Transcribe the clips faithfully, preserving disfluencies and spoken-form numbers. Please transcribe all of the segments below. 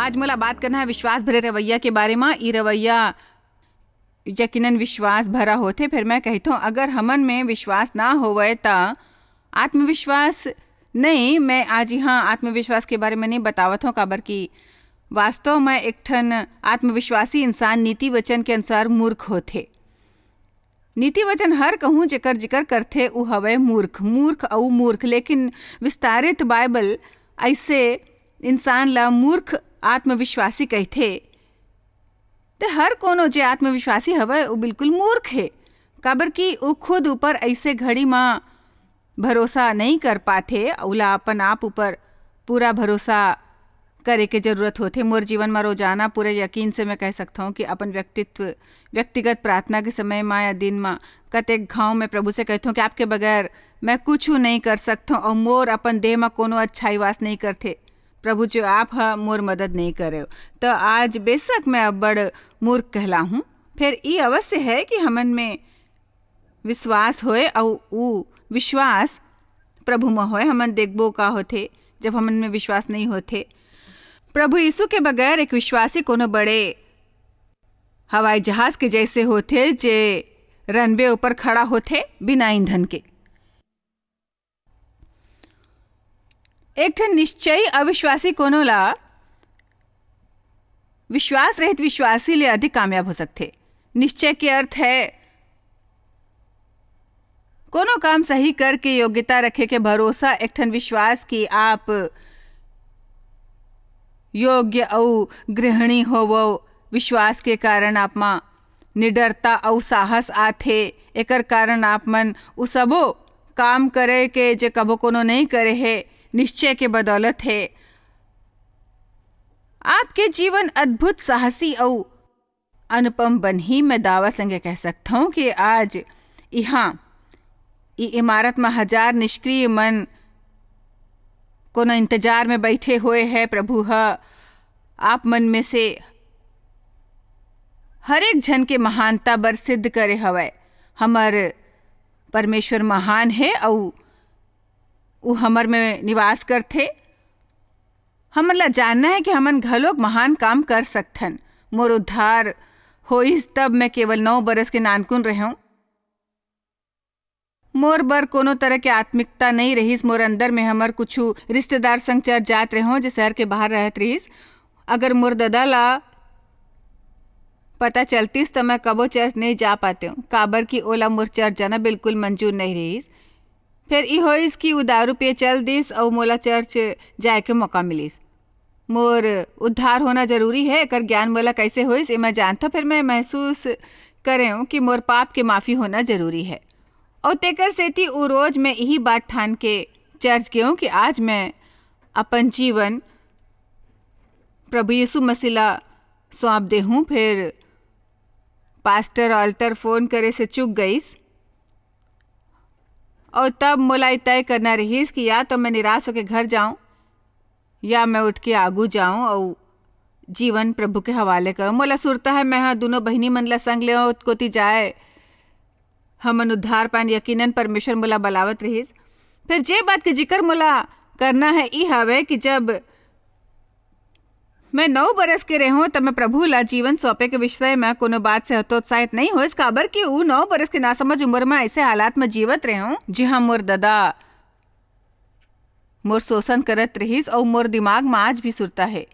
आज मोला बात करना है विश्वास भरे रवैया के बारे म। ई रवैया यकीनन विश्वास भरा होथे। फिर मैं कहथों, अगर हमन में विश्वास ना होवय, त आत्मविश्वास नहीं। मैं आज यहाँ आत्मविश्वास के बारे में नहीं बतावत हूँ, काबर कि वास्तव में एक ठन आत्मविश्वासी इंसान नीति वचन के अनुसार मूर्ख होथे। नीति वचन हर कहूँ जेकर जिकर करथे, उ हवय मूर्ख। मूर्ख अउ मूर्ख, लेकिन विस्तारित बाइबल ऐसे इंसान ला मूर्ख आत्मविश्वासी कहथे। ते हर कोनो जे आत्मविश्वासी हवय, उ बिल्कुल मूर्ख हे, काबर कि उ खुद ऊपर ऐसे घड़ी म भरोसा नहीं कर पाथे। उला अपन आप ऊपर पूरा भरोसा करे के जरूरत होथे। मोर जीवन म रोजाना पूरे यकीन से मैं कह सकथौं कि अपन व्यक्तित्व, व्यक्तिगत प्रार्थना के समय म या दिन म कतेक घाव मैं प्रभु से कहथौं कि आपके बगैर मैं कुछू नहीं कर सकथौं, अउ मोर अपन देह म कोनो अच्छाई वास नहीं करथे। प्रभु जी, आप ह मोर मदद नहीं करेव, त आज बेशक मैं अब्बड़ मूर्ख कहलाहूँ। फेर ई अवश्य है कि हमन में विश्वास होए, अउ ऊ विश्वास प्रभु म होए। हमन देखबो का होथे, जब हमन में विश्वास नहीं होथे। प्रभु यीशु के बगैर एक विश्वासी कोनो बड़े हवाई जहाज के जैसे होथे, जे रनवे ऊपर खड़ा होथे बिना ईंधन के। एक ठन निश्चयी अविश्वासी कोनो ला विश्वास रहित विश्वासी ले अधिक कामयाब हो सकथे। निश्चय के अर्थ है कोनो काम सही करके योग्यता रखे के भरोसा, एक ठन विश्वास कि आप योग्य अउ गृहिणी होवो। विश्वास के कारण आप मा निडरता अउ साहस आथे। एकर कारण आप मन उ सबो काम करे के जे कभो कोनो नइ करे हे, निश्चय के बदौलत हे। आपके जीवन अद्भुत, साहसी अउ अनुपम बनही। मैं दावा संगे कह सकथौं कि आज इहाँ, ई इमारत म हजार निष्क्रिय मन कोनो इंतजार में बैठे होए हे। प्रभु ह आप मन में से हर एक झन के महानता बर सिद्ध करे हवय। हमर परमेश्वर महान हे अउ उ हमर में निवास करथे। हमन ला जानना हे कि हमन घलोक महान काम कर सकथन। मोर उद्धार होइस तब मैं केवल नौ बरस के नानकुन रहेंव। मोर बर कोनो तरह के आत्मिकता नइ रहिस। मोर अंदर में हमर कुछु रिश्तेदार संग चर्च जात रहेंव, जे शहर के बाहर रहत रहिस। अगर मोर ददा ला पता चलतिस, त मैं कबो चर्च नइ जा पातेंव, काबर कि ओला मोर चर्च जाना बिल्कुल मंजूर नइ रहिस। फेर ई होइस कि उ दारू पिए चल दिस अउ मोला चर्च जाए के मौका मिलिस। मोर उद्धार होना जरूरी हे, एकर ज्ञान मोला कइसे होइस, ए मैं जानथौं। फेर मैं महसूस करेंव कि मोर पाप के माफी होना जरूरी हे। अउ तेकर सेती उ रोज मैं इही बात ठान के चर्च गेंव कि आज मैं अपन जीवन प्रभु यीशु मसीह ला सौंप देहूं। फेर पास्टर ऑल्टर फोन करे से चूक गइस, अउ तब मोला ई तय करना रहिस कि या तो मैं निराश होके घर जाऊं, या मैं उठ के आगू जाऊं अउ जीवन प्रभु के हवाले करूं। मोला सुरता हे, मैं ह दूनों बहिनी मन ला संग ले ओत कोती जाए हमन उद्धार पान। यकीनन परमेश्वर मोला बलावत रहिस। फेर जे बात के जिक्र मोला करना हे, ई हवे कि जब मैं नौ बरस के रहेंव, तब मैं प्रभु ला जीवन सौंपे के विषय म कोनो बात से हतोत्साहित नइ होइस, काबर कि उ नौ बरस के नासमझ उमर म अइसे हालात म जीवत रहेंव, जिहां मोर ददा मोर शोषण करत रहिस अउ मोर दिमाग म आज भी सुरता हे।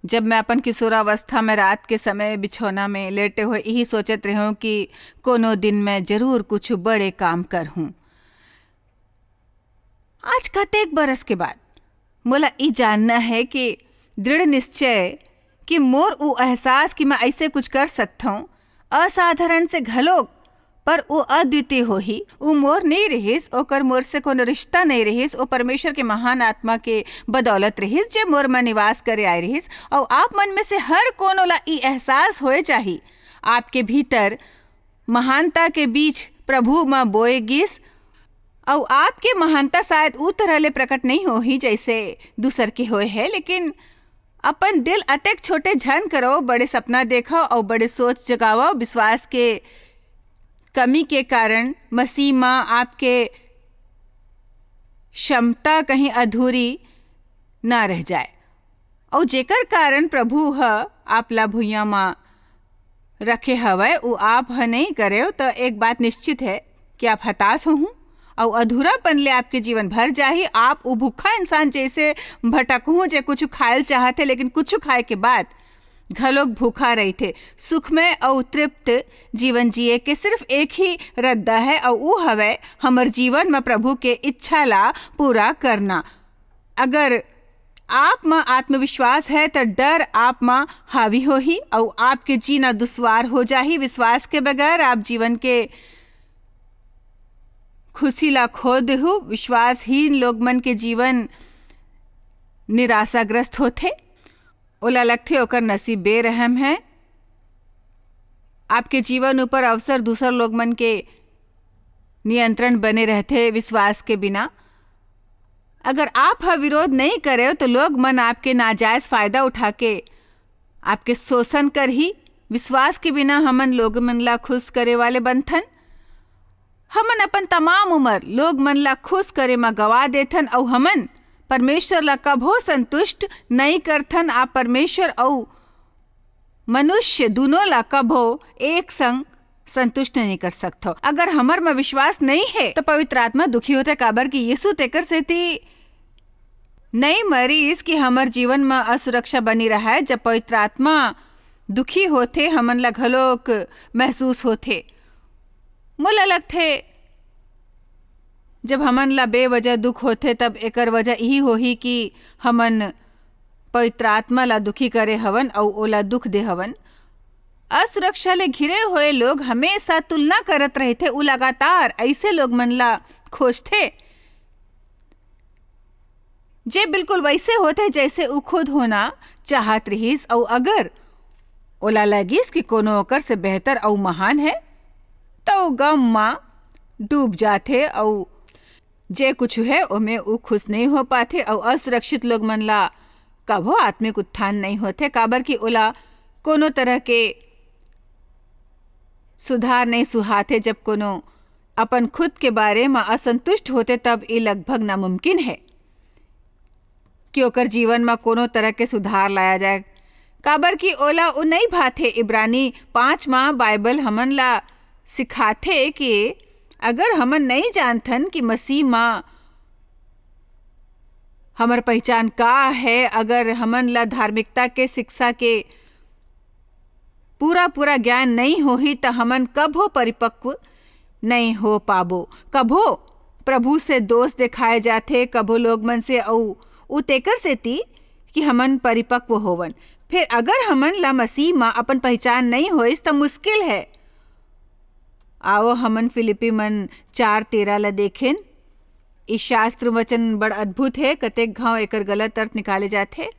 जब मैं अपन किशोरावस्था में रात के समय बिछौना में लेटे हुए इही सोचत रहेंव कि कोनो दिन मैं जरूर कुछ बड़े काम करहूं। आज कतेक बरस के बाद मोला ई जानना हे कि दृढ़ निश्चय कि मोर उ एहसास कि मैं अइसे कुछ कर सकथौं, असाधारण से घलोक, पर उ अद्वितीय होही। उ मोर नइ रिहिस, ओकर मोर से कोनो रिश्ता नइ रिहिस, ओ परमेश्वर के महान आत्मा के बदौलत रिहिस, जे मोर म निवास करे आय रिहिस। अउ आप मन में से हर कोनो ला ई एहसास होए जाही, आपके भीतर महानता के बीज प्रभु म बोए गिस, अउ आपके महानता शायद उ तरह ले प्रकट नइ होही, जइसे दूसर के होए हे, लेकिन अपन दिल अतेक छोटे झन करो, बड़े सपना देखो अउ बड़े सोच जगावो। विश्वास के कमी के कारण मसीह म आपके क्षमता कहीं अधूरी ना रह जाए। अउ जेकर कारण प्रभु ह आप ला भुइयां म रखे हवय, उ आप ह नइ करेव, त एक बात निश्चित है कि आप हताश होहू अउ अधूरापन ले आपके जीवन भर जाही। आप उ भूखा इंसान जैसे भटकहू, जे कुछ खायल चाहत हे, लेकिन कुछ खाए के बाद घलोक भूखा रहिथे। सुखमय अउ तृप्त जीवन जिए के सिर्फ एक ही रद्दा है, अउ उ हवय हमर जीवन म प्रभु के इच्छा ला पूरा करना। अगर आप म आत्मविश्वास है, त डर आप म हावी होही अउ आपके जीना दुश्वार हो जाही। विश्वास के बगैर आप जीवन के खुशी ला खो देहू। विश्वासहीन लोग मन के जीवन निराशाग्रस्त होथे। ओला लगथे ओकर नसीब बेरहम है। आपके जीवन ऊपर अवसर दूसर लोग मन के नियंत्रण बने रहथे विश्वास के बिना। अगर आप ह विरोध नहीं करेव, तो लोग मन आपके नाजायज फायदा उठा के आपके शोषण करही। विश्वास के बिना हमन लोग मन ला खुश करे वाले बनथन। हमन अपन तमाम उम्र लोग मन ला खुश करे म गवा देथन, अउ हमन परमेश्वर ला कभो संतुष्ट नहीं करथन। आप परमेश्वर अउ मनुष्य दुनों ला कभो एक संग संतुष्ट नहीं कर सकथो। अगर हमर म विश्वास नहीं है, तो पवित्र आत्मा दुखी होथे, काबर कि यीशु तेकर सेती नहीं मरिस कि हमर जीवन म असुरक्षा बनी रहय। जब पवित्र आत्मा दुखी होथे, हमन ला घलोक महसूस होथे। मोला लगथे, जब हमन ला बेवजह दुख होथे, तब एकर वजह इही होही कि हमन पवित्र आत्मा ला दुखी करे हवन अउ ओला दुख दे हवन। असुरक्षा ले घिरे हुए लोग हमेशा तुलना करत रहिथे। उ लगातार ऐसे लोग मन ला खोजथे, जे बिल्कुल वैसे होथे, जैसे उ खुद होना चाहत रिहिस, अउ अगर ओला लगिस कि कोनो ओकर से बेहतर अउ महान है, त उ गम म डूब जाथे, अउ जे कुछ है, ओमे उ खुश नहीं हो पाथे, अउ असुरक्षित लोग मन ला कभो आत्मिक उत्थान नहीं होथे, काबर कि ओला कोनो तरह के सुधार नहीं सुहाथे। जब कोनो अपन खुद के बारे म असंतुष्ट होथे, तब ये लगभग नामुमकिन है कि ओकर जीवन म कोनो तरह के सुधार लाया जाए, काबर कि ओला ओ नहीं भाथे। इब्रानी पाँच म बाइबल हमन ला सिखाथे कि अगर हमन नहीं जानथन कि मसीह म हमर पहचान का है, अगर हमन ला धार्मिकता के शिक्षा के पूरा पूरा ज्ञान नहीं होही, त हमन कभो परिपक्व नहीं हो पाबो। कभो प्रभु से दोष दिखाए जाथे, कभो लोग मन से, अउ उ तेकर सेती कि हमन परिपक्व होवन। फिर अगर हमन ला मसीह म अपन पहचान नहीं होइस, त मुश्किल है। आओ, हमन फिलिपी मन चार तेरह ला देखेन। ई शास्त्र वचन बड़ अद्भुत है, कतेक घाव एकर गलत अर्थ निकाले जाथे,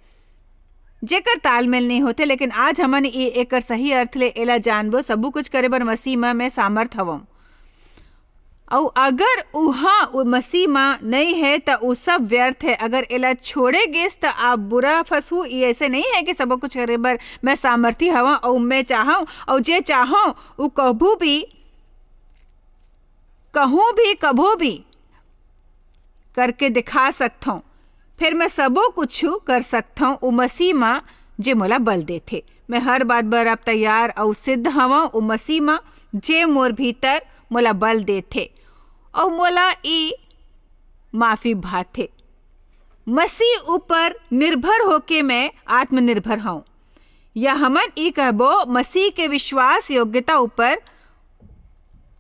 जेकर तालमेल नहीं होथे, लेकिन आज हमन ई एकर सही अर्थ ले एला जानबो। सबू कुछ करे बर मसीह म मैं सामर्थ हवं। अउ अगर उहाँ उ मसीह म नहीं है, त उ सब व्यर्थ है। अगर एला छोड़े गेस, त आप बुरा फंसहू। ई ऐसे नहीं है कि सबो कुछ करे बर मैं सामर्थी हवं अउ मैं चाहूँ, अउ जे चाहूँ, उ कभू भी, कहूँ भी, कभो भी करके दिखा सकथौं। फिर मैं सबो कुछु कर सकथौं उ मसीह म, जे मोला बल देथे। मैं हर बात बर अब तैयार अउ सिद्ध हवं उ मसीह म, जे मोर भीतर मोला बल देथे अउ मोला ई माफी भाथे। मसीह ऊपर निर्भर होके मैं आत्मनिर्भर हौं। या हमन ई कहबो, मसीह के विश्वास योग्यता ऊपर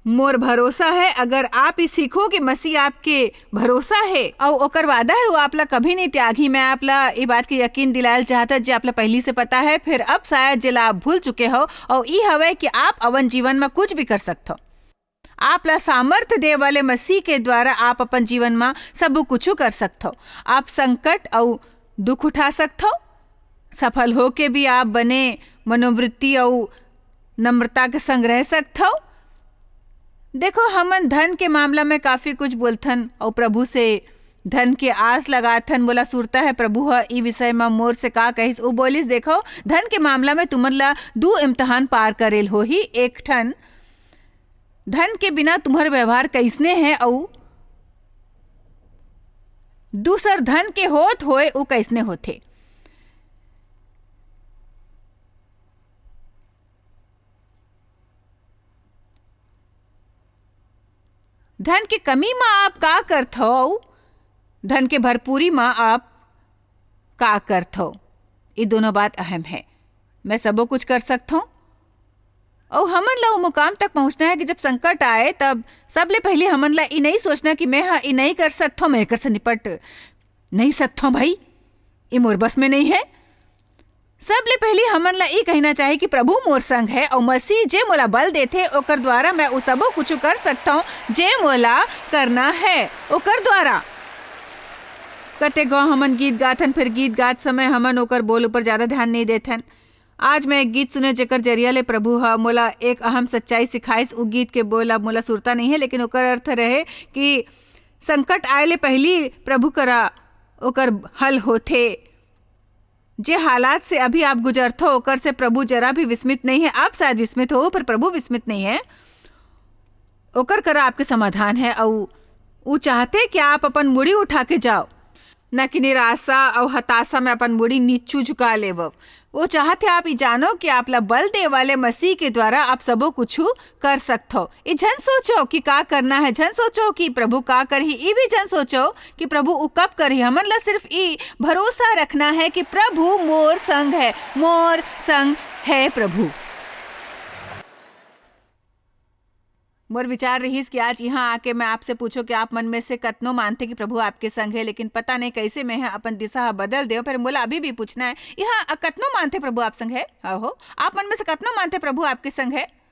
मोर भरोसा है। अगर आप ई सीखो कि मसीह आपके भरोसा है अउ ओकर वादा है, वो आप ला कभी नहीं त्यागी, मैं आप ला ई बात के यकीन दिलायल चाहत, जे आप ला पहली से पता है, फिर अब शायद जेला आप भूल चुके हो, अउ ई हवय कि आप अपन जीवन म कुछ भी कर सकथो। आप ला सामर्थ दे वाले मसीह के द्वारा आप अपन जीवन म सबो कुछु कर सकथो। आप संकट अउ दुख उठा सकथो, सफल होके भी आप बने मनोवृत्ति अउ नम्रता के संग रह सकथो। देखो, हमन धन के मामला में काफी कुछ बोलथन अउ प्रभु से धन के आस लगाथन। मोला सुरता है, प्रभु ह ई विषय म मोर से का कहिस। उ बोलिस, "देखो, धन के मामला में तुमन ला दू इम्तिहान पार करेल होही। एक ठन धन के बिना तुम्हर व्यवहार कइसने है, अउ दूसर धन के होत होए उ कइसने होथे।" धन के कमी म आप का करथव अउ धन के भरपूरी म आप का करथव? ये दोनों बात अहम है। मैं सबो कुछ कर सकथव, अउ हमन ला वो मुकाम तक पहुंचना है कि जब संकट आए, तब सबले पहले हमन ला ई नहीं सोचना कि मैं हा ई नहीं कर सकथव, मैं एकर से निपट नहीं सकथव। भाई, ये मोर बस में नहीं है। सबले पहले हमन ला ई कहना चाही कि प्रभु मोर संग है, अउ मसीह जे मोला बल देथे, ओकर द्वारा मैं उ सबो कुछ कर सकथव, जे मोला करना है, ओकर द्वारा। कते गो हमन गीत गाथन, फिर गीत गात समय हमन ओकर बोल ऊपर ज्यादा ध्यान नहीं देथन। आज मैं एक गीत सुने, जेकर जरिया ले प्रभु ह मोला एक अहम सच्चाई सिखाइस। उ गीत के बोल अब मोला सुरता नहीं है, लेकिन ओकर अर्थ रहे कि संकट आए ले पहली प्रभु करा ओकर हल होथे। जे हालात से अभी आप गुजरथो, ओकर से प्रभु जरा भी विस्मित नहीं है। आप शायद विस्मित हो, पर प्रभु विस्मित नहीं है। ओकर करा आपके समाधान है, अउ उ चाहथे कि आप अपन मुड़ी उठा के जाओ, न कि निराशा अउ हताशा में अपन मुड़ी नीचू झुका लेवव। वो चाहथे आप ई जानो कि आप ला बल दे वाले मसीह के द्वारा आप सबो कुछ कर सकथो। ई झन सोचो कि का करना है, झन सोचो कि प्रभु का करही, ई भी झन सोचो कि प्रभु उ कब करही। हमन ला सिर्फ ई भरोसा रखना है कि प्रभु मोर संग है, मोर संग है प्रभु। मोर विचार रहिस कि आज यहाँ आके मैं आपसे पूछो कि आप मन में से कतनो मानथे कि प्रभु आपके संग है, लेकिन पता नहीं कैसे मैं ह अपन दिशा ह बदल देव। पर मोला अभी भी पूछना है, यहाँ कतनो मानथे प्रभु आप संग है? हो, आप मन में से कतनो मानथे प्रभु आपके संग है?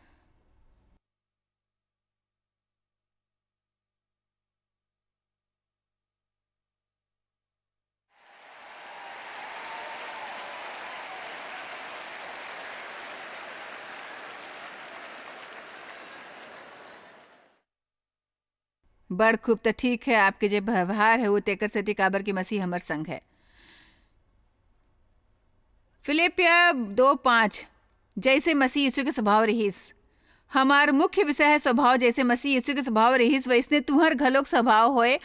बड़ खूब, त ठीक है, आपके जे व्यवहार है, वो तेकर सेती, काबर कि मसीह हमर संग है। फिलिपिया दो पाँच, जैसे मसीह यीशु के स्वभाव रहिस। हमार मुख्य विषय है स्वभाव। जैसे मसीह यीशु के स्वभाव रहिस, वैसने तुहर घलोक स्वभाव होए।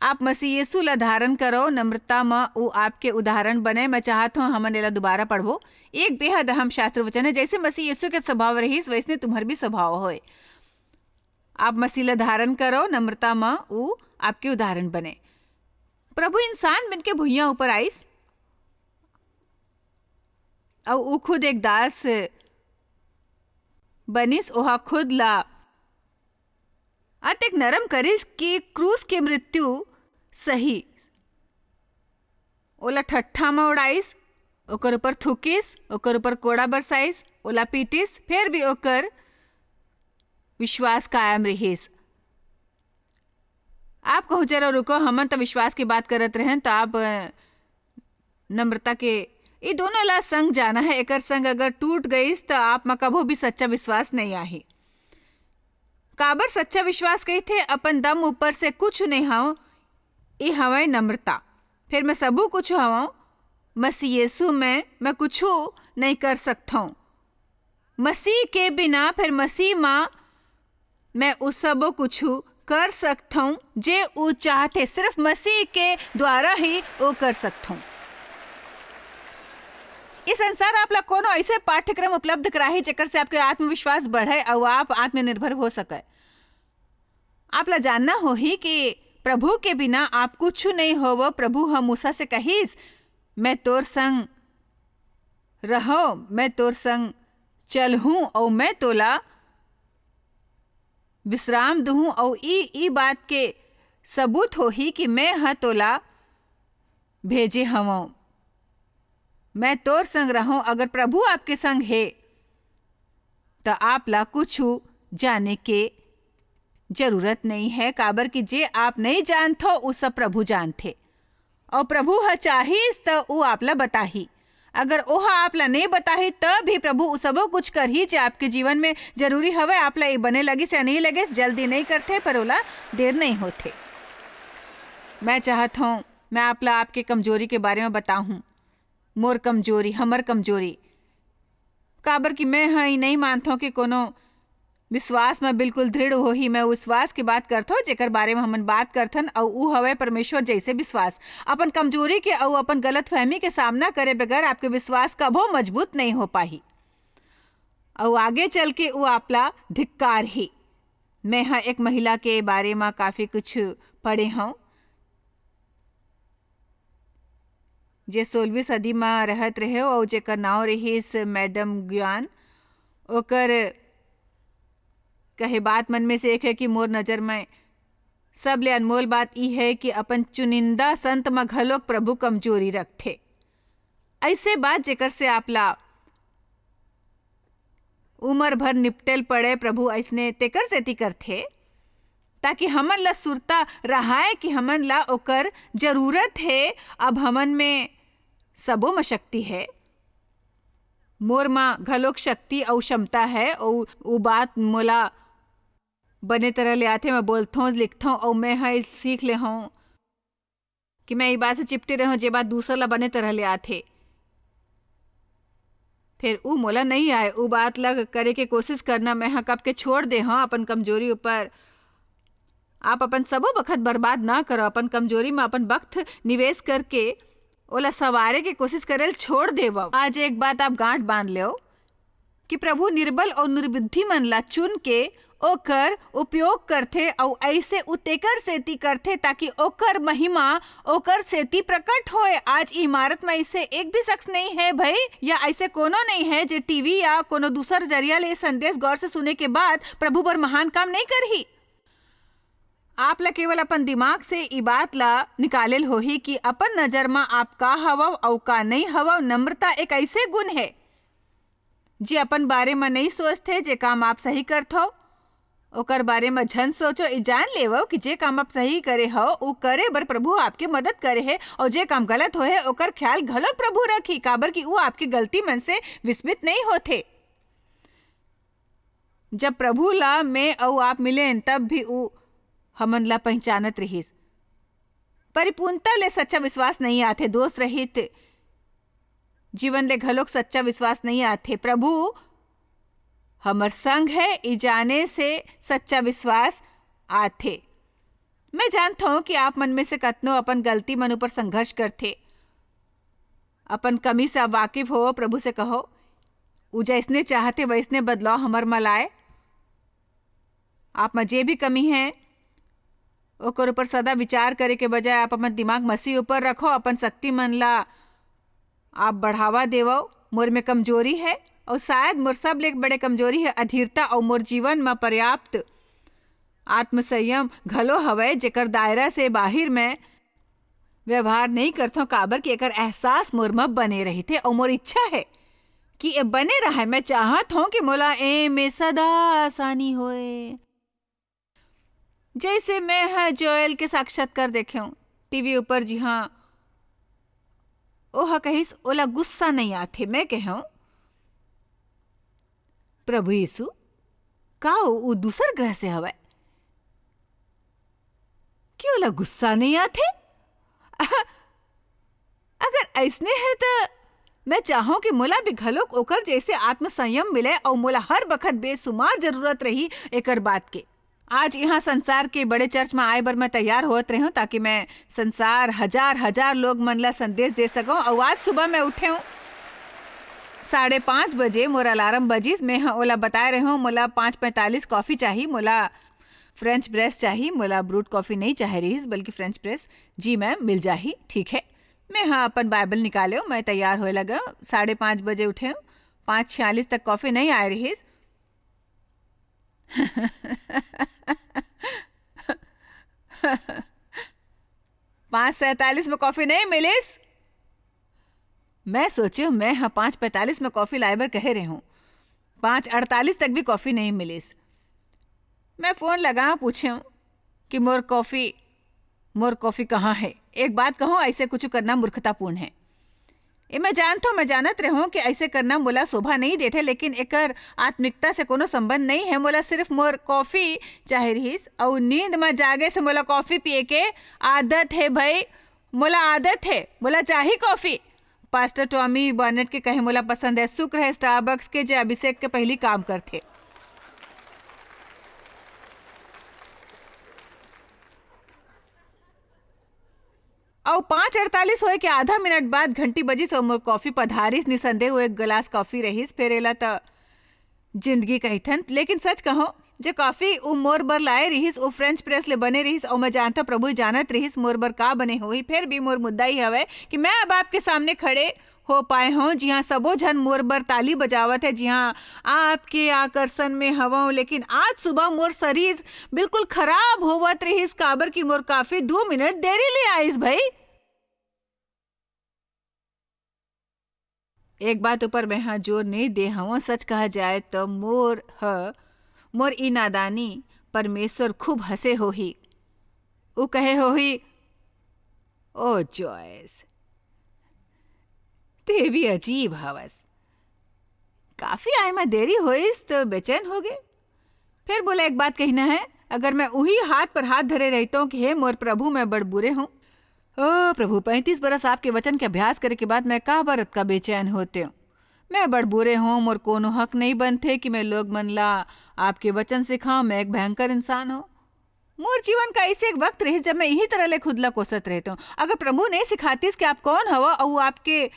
आप मसीह यीशु ला धारण करो, नम्रता म उ आपके उदाहरण बने। मैं चाहत हूँ, हमन एला दोबारा पढ़बो। एक बेहद अहम शास्त्र वचन है, जैसे मसीह यीशु के स्वभाव रहिस, वैसने तुम्हर भी स्वभाव होए। आप मसीह ला धारण करो, नम्रता म उ आपके उदाहरण बने। प्रभु इंसान बन के भुइयां ऊपर आइस, अउ उ खुद एक दास बनिस। ओहा खुद ला अतेक नरम करिस कि क्रूस के मृत्यु सही। ओला ठट्ठा म उड़ाइस, ओकर ऊपर थूकिस, ओकर ऊपर कोड़ा बरसाइस, ओला पीटिस, फेर भी ओकर विश्वास कायम रिहिस। आप कहूँ, "जरा रुको, हमन त विश्वास के बात करत रहेन, त आप, अ, नम्रता के, ये दोनों ला संग जाना है, एकर संग अगर टूट गइस, त आप म कभू भी सच्चा विश्वास नहीं आही।" काबर सच्चा विश्वास कहिथे, अपन दम ऊपर से कुछ नहीं हव, ये हवय नम्रता। फिर मैं सबू कुछ हवं मसीह यीशु में, मैं कुछु नहीं कर सकथौं। मसीह के बिना, फिर मसीह मा मैं उ सबो कुछु कर सकथौं, जे उ चाहथे। सिर्फ मसीह के द्वारा ही वो कर सकथौं। इस संसार आप ला कोनो ऐसे पाठ्यक्रम उपलब्ध कराही, जेकर से आपके आत्मविश्वास बढ़े अउ आप आत्मनिर्भर हो सके। आप ला जानना होही कि प्रभु के बिना आप कुछु नहीं होवो। प्रभु ह मूसा से कहिस, "मैं तोर संग रहो, मैं तोर संग चलहूं अउ मैं तोला विश्राम दूहूं।" अउ ई, ई बात के सबूत होही कि मैं ह तोला भेजे हवं। मैं तोर संग रहूं। अगर प्रभु आपके संग हे, त आप ला कुछु जाने के जरूरत नहीं है, काबर कि जे आप नहीं जानथो, उ सब प्रभु जानथे। अउ प्रभु ह चाहिस, त उ आप ला बताही। अगर ओह आप ला नहीं बताही, त भी प्रभु उ सबो कुछ करही, जे आपके जीवन में जरूरी हवय। आप ला ये बने लगिस या नहीं लगिस, जल्दी नहीं करथे, पर ओला देर नहीं होथे। मैं चाहत हूँ, मैं आप ला आपके कमजोरी के बारे में बताहूँ। मोर कमजोरी, हमर कमजोरी। काबर कि मैं ह ई नहीं मानथौं कि कोनो विश्वास म बिल्कुल दृढ़ होही। मैं विश्वास के बात करथौं, जेकर बारे म हमन बात करथन, अउ उ हवय परमेश्वर जैसे विश्वास। अपन कमजोरी के अउ अपन गलतफहमी के सामना करे बगैर आपके विश्वास कभो मजबूत नहीं हो पाही, अउ आगे चल के उ आपला धिक्कारही। मैं ह एक महिला के बारे म काफी कुछ पढ़े हंव, जे सोलहवीं सदी म रहत रहे अउ जेकर नांव रहिस मैडम ग्यान। ओकर कहे बात मन में से एक है कि मोर नजर में सबले अनमोल बात ई है कि अपन चुनिंदा संत म घलोक प्रभु कमजोरी रखथे। ऐसे बात जेकर से आप ला उमर भर निपटेल पड़े, प्रभु अइसने तेकर सेती करथे, ताकि हमन ला सुरता रहाय कि हमन ला ओकर जरूरत हे। अब हमन में सबो म शक्ति हे। मोर म घलोक शक्ति अउ क्षमता हे, अउ उ बात मोला बने तरह ले आथे। मैं बोलथों, लिखथों, अउ मैं ह सीख ले हूँ कि मैं ई बात से चिपटे रहूं, जे बात दूसर ला बने तरह ले आथे। फिर ऊ मोला नहीं आए, ऊ बात ला करे के कोशिश करना, मैं ह कब के छोड़ दे हूँ अपन कमजोरी ऊपर। आप अपन सबो बखत बर्बाद ना करो, अपन कमजोरी में अपन वक्त निवेश करके ओला सवारे के कोशिश करे ल छोड़ देवव। आज एक बात आप गांठ बांध लेव कि प्रभु निर्बल अउ निर्बुद्धि मन ला चुन के ओकर उपयोग करथे, अउ ऐसे उ तेकर सेती करथे ताकि ओकर महिमा ओकर सेती प्रकट होए। आज ई इमारत में ऐसे एक भी शख्स नहीं है भाई, या ऐसे कोनो नहीं है जे टीवी या कोनो दूसर जरिया ले संदेश गौर से सुने के बाद प्रभु बर महान काम नहीं करही। आप ला केवल अपन दिमाग से ई बात ला निकालेल होही कि अपन नजर म आप का हवव अउ का नहीं हवव। नम्रता एक ऐसे गुण है, जे अपन बारे म नहीं सोचथे। जे काम आप सही करथव, ओकर बारे म झन सोचो। ई जान लेवव कि जे काम आप सही करे हव, उ करे बर प्रभु आपके मदद करे हे, अउ जे काम गलत होहे, ओकर ख्याल घलोक प्रभु रखही, काबर कि उ आपके गलती मन से विस्मित नहीं होथे। जब प्रभु ला मैं अउ आप मिलेन, तब भी उ हमन ला पहचानत रिहिस। परिपूर्णता ले सच्चा विश्वास नहीं आथे, दोष रहित जीवन ले घलोक सच्चा विश्वास नहीं आथे। प्रभु हमर संग है, ई जाने से सच्चा विश्वास आथे। मैं जानथों कि आप मन में से कतनो अपन गलती मन ऊपर संघर्ष करथे। अपन कमी से आप वाकिफ हो, प्रभु से कहो, "उ जैसने चाहते वैसने बदलाव हमर म लाए।" आप म जे भी कमी है, ओकर ऊपर सदा विचार करे के बजाय आप अपन दिमाग मसीह ऊपर रखो, अपन शक्ति मन ला आप बढ़ावा देवव। मोर में कमजोरी है, और शायद मोर सबले बड़े कमजोरी है अधीरता, और मोर जीवन म पर्याप्त आत्मसंयम घलो हवय, जेकर दायरा से बाहिर में व्यवहार नहीं करथों, काबर कि एकर एहसास मोर म बने रहिथे, और मोर इच्छा है कि ए बने रहय। मैं चाहत हूँ कि मोला ए में सदा आसानी होए। जैसे मैं ह जोएल के साक्षात्कार देखे हूँ टीवी ऊपर, जी हाँ, ओह कहिस, "ओला गुस्सा नहीं आथे।" मैं कहे हूँ, "प्रभु यीशु, का उ, उ दूसर ग्रह से हवय कि ओला गुस्सा नहीं आथे?" अगर अइसने है, त मैं चाहूं कि मोला भी घलोक ओकर जैसे आत्मसंयम मिले, अउ मोला हर बखत बेसुमार जरूरत रही एकर बात के। आज यहाँ संसार के बड़े चर्च में आए बर मैं तैयार होत रहे हूँ, ताकि मैं संसार हजार हजार लोग मन ला संदेश दे सकूं। अउ आज सुबह मैं उठे हूँ साढ़े पाँच बजे, मोर अलार्म बजिस। मैं ह ओला बताए रहे हूँ, मोला पाँच पैंतालीस कॉफी चाही, मोला फ्रेंच प्रेस चाही, मोला ब्रूट कॉफी नहीं चाहे रहिस, बल्कि फ्रेंच प्रेस। "जी मैम, मिल जाही।" ठीक है। मैं ह अपन बाइबल निकाले हूँ, मैं तैयार होए लगे हूँ। साढ़े पाँच बजे उठे हूँ, पाँच छियालीस तक कॉफी नहीं आए रहिस। पाँच सैंतालीस में कॉफी नहीं मिलिस। मैं सोचे हूँ, मैं ह पाँच पैंतालीस में कॉफी लाए बर कहे रहे हूँ, पाँच अड़तालीस तक भी कॉफी नहीं मिलिस। मैं फोन लगा पूछे हूँ कि मोर कॉफी, मोर कॉफी कहाँ है? एक बात कहूँ, ऐसे कुछ करना मूर्खतापूर्ण है। ए, मैं जानत हूँ, मैं जानत रहूँ कि ऐसे करना मोला शोभा नहीं देथे, लेकिन एकर आत्मिकता से कोनो संबंध नहीं है। मोला सिर्फ मोर कॉफी चाहे रहिस, अउ नींद म जागे से मोला कॉफी पिए के आदत है भाई, मोला आदत है, मोला चाही कॉफी। पास्टर टॉमी बर्नेट के कहे मोला पसंद है, शुक्र है स्टारबक्स के, जे अभिषेक के पहली काम करथे। अउ पाँच अड़तालीस होए के आधा मिनट बाद घंटी बजिस अउ मोर कॉफी पधारिस। निसंदेह वो एक गिलास कॉफी रहिस, फेर एला त जिंदगी कहिथन, लेकिन सच कहूं, जो कॉफी उ मोर बर लाए रिहिस, उ फ्रेंच प्रेस ले बने रिहिस, अउ मैं जानथव, प्रभु जानत रिहिस मोर बर का बने होही। फिर भी मोर मुद्दा ही हवय कि मैं अब आपके सामने खड़े हो पाए हों, जिहां सबो झन मोर बर ताली बजावत हे, जिहां आपके आकर्षण में हवं, लेकिन आज सुबह मोर शरीर बिल्कुल खराब होवत रिहिस, काबर कि मोर कॉफी दू मिनट देरी ले आइस भई। एक बात ऊपर मैं हा जोर नइ दे हवं, सच कहा जाए त मोर ह, मोर ई नादानी परमेश्वर खूब हंसे होही। उ कहे होही, "ओ जॉयस, ते भी अजीब हवस। कॉफी आए म देरी होइस त बेचैन होगे।" फिर मोला एक बात कहना है, अगर मैं उही हाथ पर हाथ धरे रहितों कि हे मोर प्रभु, मैं बड़ बुरे हों। ओ प्रभु, पैंतीस बरस आपके वचन के अभ्यास करे के बाद मैं काबर अतका बेचैन होतेंव? मैं बड़ बुरे हों, मोर कोनो हक नइ बनथे कि मैं लोग मन ला आपके वचन सिखाओं। मैं एक भयंकर इंसान हों। मोर जीवन का ऐसे एक वक्त रहिस, जब मैं इही तरह ले खुद ला कोसत रहतेंव। अगर प्रभु नइ सिखातिस कि आप कौन हवव अउ आपके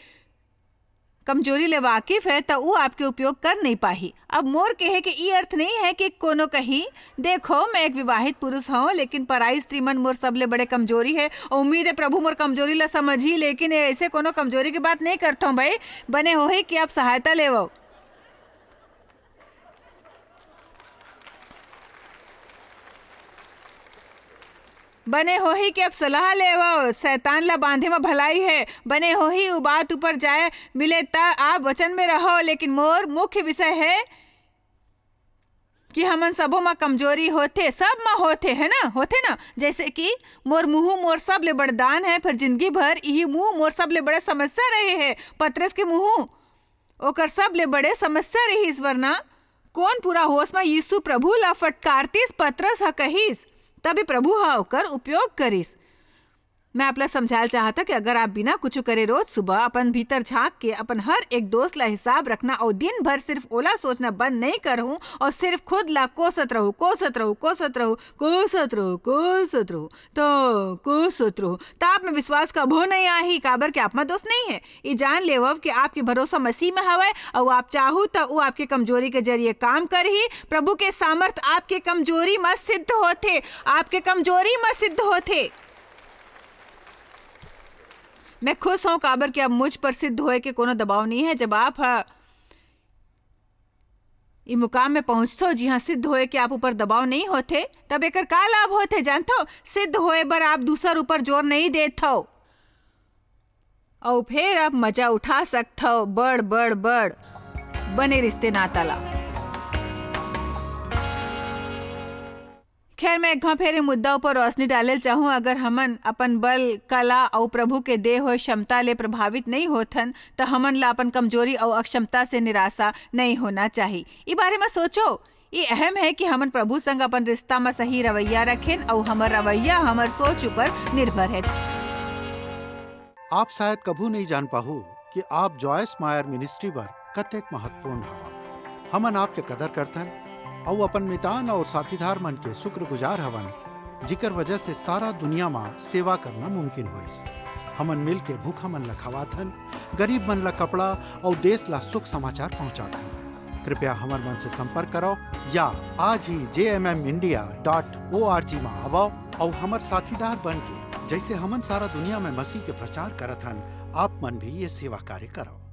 कमजोरी ले वाकिफ हे, त उ आपके उपयोग कर नइ पाही। अब मोर कहे के ई अर्थ नइ हे कि कोनो कही, "देखो, मैं एक विवाहित पुरुष हों, लेकिन पराई स्त्री मन मोर सबले बड़े कमजोरी हे।" अउ उम्मीद हे प्रभु मोर कमजोरी ला समझही, लेकिन ये ऐसे कोनो कमजोरी के बात नइ करथों भई। बने होही कि आप सहायता लेवव। बने होही कि अब सलाह लेवव, शैतान ला बांधे म भलाई हे। बने होही उ बात ऊपर जाए मिले त आप वचन में रहो, लेकिन मोर मुख्य विषय हे कि हमन सबो म कमजोरी होथे, सब म होथे, है ना, होथे ना। जैसे कि मोर मुंह मोर सबले बड़ दान हे, फिर जिंदगी भर इही मुंह मोर सबले बड़े समस्या रहे हे। पतरस के मुंह ओकर सबले बड़े समस्या रहिस, वरना कोन पूरा होश म यीशु प्रभु ला फटकारतिस, पतरस ह कहिस, तबे प्रभु ह ओकर उपयोग करिस। मैं आप ला समझायल चाहत हंव कि अगर आप बिना कुछु करे रोज सुबह अपन भीतर झांक के अपन हर एक दोष ला हिसाब रखना अउ दिन भर सिर्फ ओला सोचना बंद नइ करहू अउ सिर्फ खुद ला कोसत रहू, कोसत रहू, कोसत रहू, कोसत रहू, कोसत रहू, त कोसत रहू, त आप में विश्वास कभो नइ आही, काबर कि आप म दोष नइ हे। ई जान लेवव कि आपके भरोसा मसीह में हवय, अउ आप चाहू त उ आपके कमजोरी के जरिए काम करही। प्रभु के सामर्थ आपके कमजोरी म सिद्ध होथे, आपके कमजोरी म सिद्ध होथे। मैं खुश हूं, काबर कि अब मुझ पर सिद्ध होए के कोनो दबाव नइ हे। जब आप ह ई मुकाम में पहुंचथो, जिहां सिद्ध होए के आप ऊपर दबाव नइ होथे, तब एकर का लाभ होथे, जानथो? सिद्ध होए बर आप दूसर ऊपर जोर नइ देथो। अउ फेर आप मजा उठा सकथव बड़, बड़, बड़ बने रिश्ते नाता ला। खैर, मैं एक घांव फेर ए मुद्दा ऊपर रोशनी डाले ल चाहूं। अगर हमन अपन बल, कला अउ प्रभु के दे होए क्षमता ले प्रभावित नइ होथन, त हमन ला अपन कमजोरी अउ अक्षमता से निराशा नइ होना चाही। ई बारे म सोचो, ये अहम हे कि हमन प्रभु संग अपन रिश्ता म सही रवैया रखेन अउ हमर रवैया हमर सोच ऊपर निर्भर हे। आप शायद कभू नइ जान पाहू कि आप जॉयस मायर मिनिस्ट्री बर कतेक महत्वपूर्ण हवा। हमन आपके कदर करथन अउ अपन मितान अउ साथीदार मन के शुक्रगुजार हवन, जिकर वजह से सारा दुनिया म सेवा करना मुमकिन होइस। हमन मिल के भूखा मन ल खवाथन, गरीब मन ल कपड़ा अउ देश ल सुख समाचार पहुंचाथन। कृपया हमर मन से संपर्क करो या आज ही J M M India dot O R G म आवव अउ हमर साथीदार बन के, जैसे हमन सारा दुनिया में मसीह के प्रचार करत हन, आप मन भी ये सेवा कार्य करो।